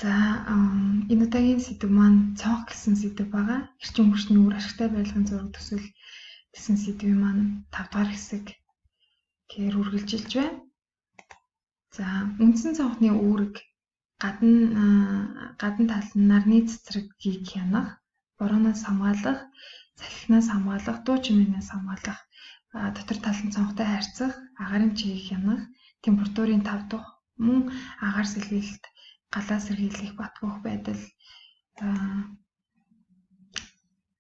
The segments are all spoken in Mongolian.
За, энэ удаагийн сэдэв маань цонх гэсэн сэдэв байгаа. Эрчим хүчний үр ашигтай байдлын зураг төсөл гэсэн сэдвийн маань 5 дугаар хэсэг гэхээр үргэлжилж байна. За, үндсэн цонхны үүрэг гадна тал нь нарны цэцрэгийг хянах, борооноос хамгаалах, салхинаас хамгаалах, дуу чимээнээс хамгаалах, дотор тал нь цонхтой харьцах, агаарын чигийг хянах, температурын тав тух, мөн агаар сэргийлэлт, галаа сэргийлэх бат бөх байдал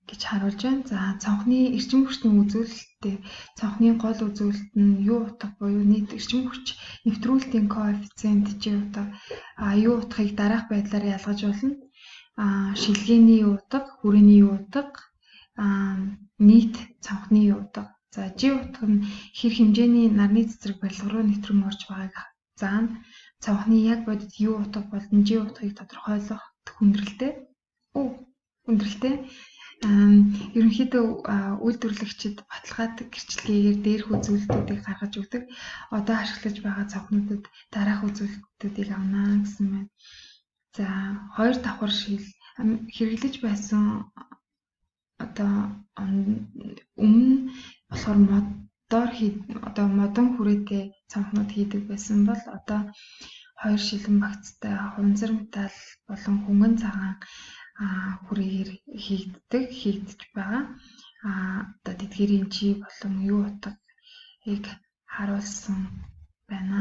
гэж харуулж байна. За, цонхны эрчим хүчний үзүүлэлттэй цонхны гол үзүүлэлт нь юу утга буюу нийт эрчим хүч нэвтрүүлтийн коэффициент G утга, юу утгыг дараах байдлаар ялгаж болно. Шилгээний юу утга, хүрээний юу утга, нийт цонхны юу утга. За, G утга нь хэр хэмжээний нарны цэцрэг барилга руу нэвтрэн орж байгааг заана. Цонхны яг бодит юу утга болон G утгыг тодорхойлох хүндрэлтэй. Хүндрэлтэй. Ерөнхийдөө үйлдвэрлэгчид баталгаатай гэрчлэгээр дээрх үзүүлэлтүүдийг гаргаж өгдөг. Одоо ашиглаж байгаа цонхнуудад дараах үзүүлэлтүүдийг авна гэсэн байна. За, хоёр давхар шил хэрэглэж байсан одоо өмнө болохоор модоор одоо модон хүрээтэй цонхнууд хийдэг байсан бол одоо хоёр шилэн багцтай хуванцар металл болон хөнгөн цагаан хүрээгээр хийгдэж байгаа. Одоо тэдгээрийн G болон U утгыг харуулсан байна.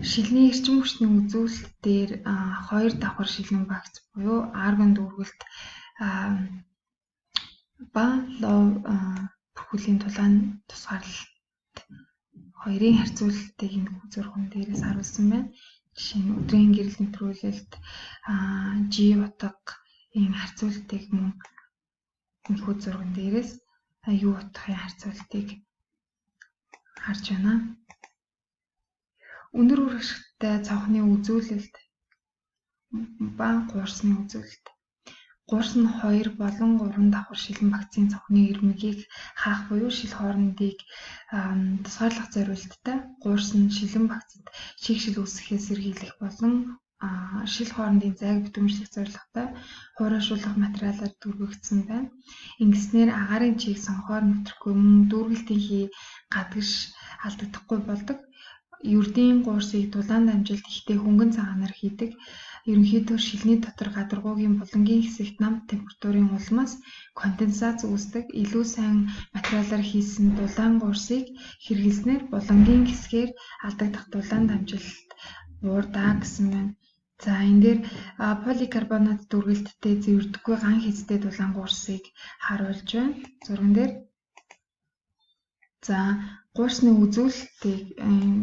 Шилний эрчим хүчний үзүүлэлт дээр хоёр давхар шилэн багц буюу аргон дүүргэлт ба лов бүрхүүлийн тулаан тусгаарлалт хоёрын харьцуулалтыг энэ зурган дээрээс харуулсан байна. Жишээ нь өдрийн гэрэл нэвтрүүлэлт, G утгын харьцуултыг мөн энэхүү зурган дээрээс U утгын харьцуултыг харж байна. Өндөр үр ашигтай цонхны үзүүлэлт ба гуурсны үзүүлэлт. Гуурс нь 2 болон 3 давхар шилэн багцын цонхны ирмэгийг хаах буюу шил хоорондыг тусгаарлах зориулттай. Гуурс нь шилэн багцад шигшил үүсгэхээс сэргийлэх болон шил хоорондын зайг битүүмжлэх зорилготой хуурайшуулах материалаар дүүргэгдсэн байна. Ингэснээр агаарын чиг цонхоор нэвтрэхгүй мөн дүүргэлтийн хий гадагш алдагдахгүй болдог. Ердийн гуурсыг дулаан дамжилт ихтэй хөнгөн цагаанаар хийдэг. Ерөнхийдөө шилний дотор гадаргуугийн булангийн хэсэгт нам температурын улмаас конденсац үүсдэг. Илүү сайн материалаар хийсэн дулаан гуурсыг хэрэглэснээр булангийн хэсгээр алдагдах дулаан дамжилт буурдаа гэсэн байна. За, энэ дээр поликарбонат дүүргэлттэй зэвэрдэхгүй ган хийцтэй дулаан гуурсыг харуулж байна. Зурган дээр. За, гуурсны үзүүлэлтийг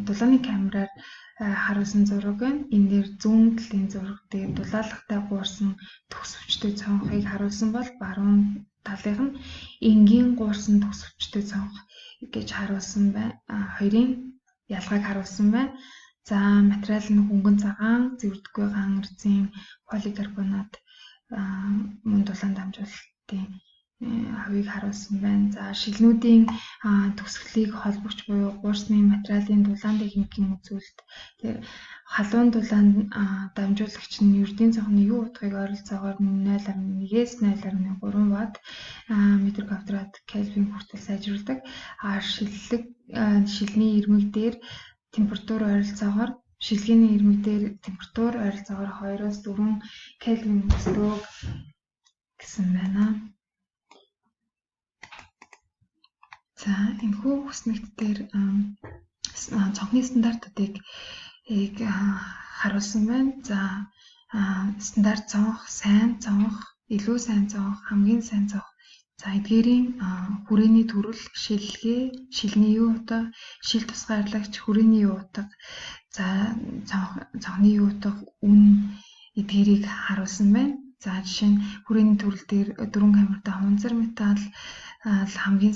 дулааны камераар харуулсан зураг байна. Энэ дээр зүүн талын зураг дээр дулаалгатай гуурсан төгс өвчтэй цонхыг харуулсан бол баруун талынх нь энгийн гуурсан төгс өвчтэй цонх гэж харуулсан байна. Хоёрын ялгааг харуулсан байна. За, материал нь хөнгөн цагаан, зэвэрдэхгүй ган резин, поликарбонат мөн дулаан дамжуулалтын хувийг харуулсан байна. За, шилнүүдийн төгсгөлийг холбогч буюу гуурсны материалын дулаан техникийн үзүүлэлт. Тэр халуун дулаан дамжуулагч нь ердийн цонхны юу утгыг ойролцоогоор 0.1-ээс 0.3 ватт метр квадрат кельвин хүртэл сайжруулдаг. Шиллэг шилний ирмэг дээр температур ойролцоогоор шилгээний ирмэг дээр температур ойролцоогоор 2-оос 4 кельвин өсдөг гэсэн байна. За, энэхүү хүснэгт дээр цонхны стандартуудыг харуулсан байна. За, стандарт цонх, сайн цонх, илүү сайн цонх, хамгийн сайн цонх. За, эдгээрийн хүрээний төрөл, шилгээ, шилний юу утга, шил тусгаарлагч, хүрээний юу утга, за цонхны юу утга, үн эдгээрийг харуулсан байна. За, жишээ нь хүрээний төрөл дээр 4 камертай хуванцар металл хамгийн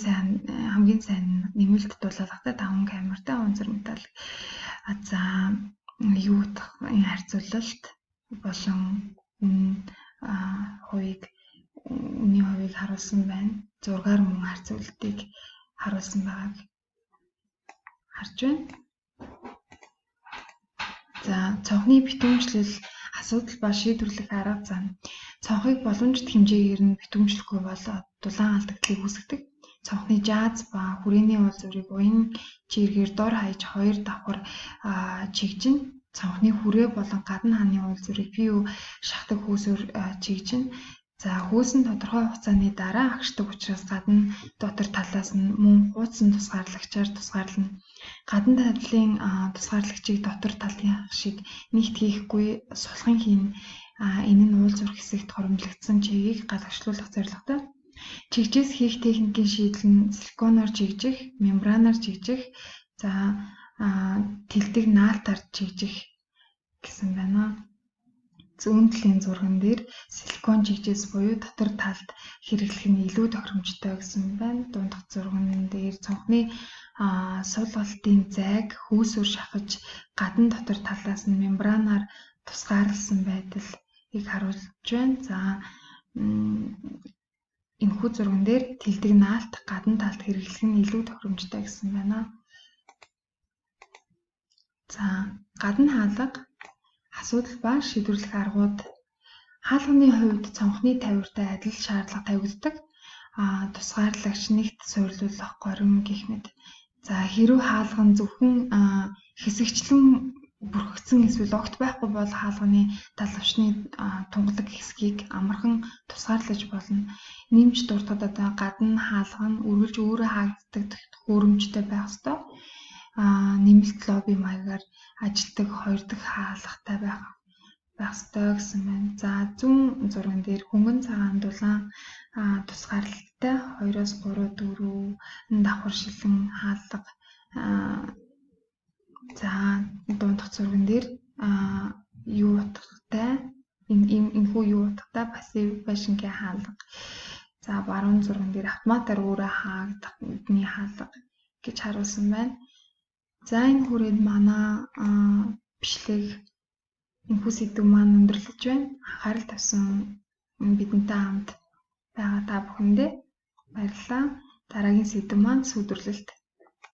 сайн нэмэлт дулаалгатай 5 камертай хуванцар металл. За, юу утгын харьцуулалт болон үн хувийг үнийн хувийг харуулсан байна. Зургаар мөн харьцуулалтыг харуулсан байгааг харж байна. За, цонхны битүүмжлэл асуудал ба шийдвэрлэх арга зам. Цонхыг боломжит хэмжээгээр нь битүүмжлэхгүй бол дулаан алдагдлыг үүсгэдэг. Цонхны жааз ба хүрээний уулзварыг уян чийргээр дор хаяж 2 давхар чигжин, цонхны хүрээ болон гадна хааны уулзварыг PU шахдаг хөөсөөр чигжин. За, хөөс нь тодорхой хугацааны дараа агшдаг учраас гадна дотор талаас нь мөн хуудсан тусгаарлагчаар тусгаарлана. Гадна талын тусгаарлагчийг дотор талын шиг нэгт хийхгүй сулхан хийнэ. Энэ нь уулзвар хэсэгт хоримтлагдсан чигийг гадагшлуулах зорилготой. Чигжээс хийх техникийн шийдэл нь силиконоор чигжих, мембранаар чигжих, за, тэлдэг наалтаар чигжих гэсэн байна. Зүүн талын зурган дээр силикон чигжээс буюу дотор талд хэрэглэх нь илүү тохиромжтой гэсэн байна. Дундах зурган дээр цонхны сулгалтын зайг хөөсөөр шахаж гадна дотор талаас нь мембранаар тусгаарласан байдлыг харуулж байна. За, энэхүү зурган дээр тэлдэг наалт гадна талд хэрэглэх нь илүү тохиромжтой гэсэн байна. За, гадна хаалга асуудал ба шийдвэрлэх аргууд. Хаалганы хувьд цонхны тавиуртай адил шаардлага тавигддаг. Тусгаарлагч, нэгт суйрлуулах горим гэх мэт. За, хэрвээ хаалга нь зөвхөн хэсэгчлэн бүрхэгдсэн эсвэл огт байхгүй бол хаалганы талавчны тунгалаг хэсгийг амархан тусгаарлаж болно. Нэмж дуртахад одоо гадна хаалга нь үргэлж өөрөө хаагддаг төхөөрөмжтэй байх ёстой. Нэмэлт лобби маягаар ажилтдаг хоёр дахь хаалгатай байх ёстой гэсэн байна. За, зүүн зурган дээр хөнгөн цагаан дулаан тусгаарлалтай 2-оос 3 4 давхар шилэн хаалга. За, дундах зурган дээр юу утгатай энэхүү юу утгатай пассив байшингийн хаалга. За, баруун зурган дээр автоматар өөрөө хаагдах үдний хаалга гэж харуулсан байна. За, энэ хүрээд манай бичлэг, энэхүү сэдэв маань өндөрлөж байна. Анхаарал тавьсан бидэнтэй хамт байгаа та бүхэндээ баярлалаа. Дараагийн сэдэв маань сүдвэрлэлт.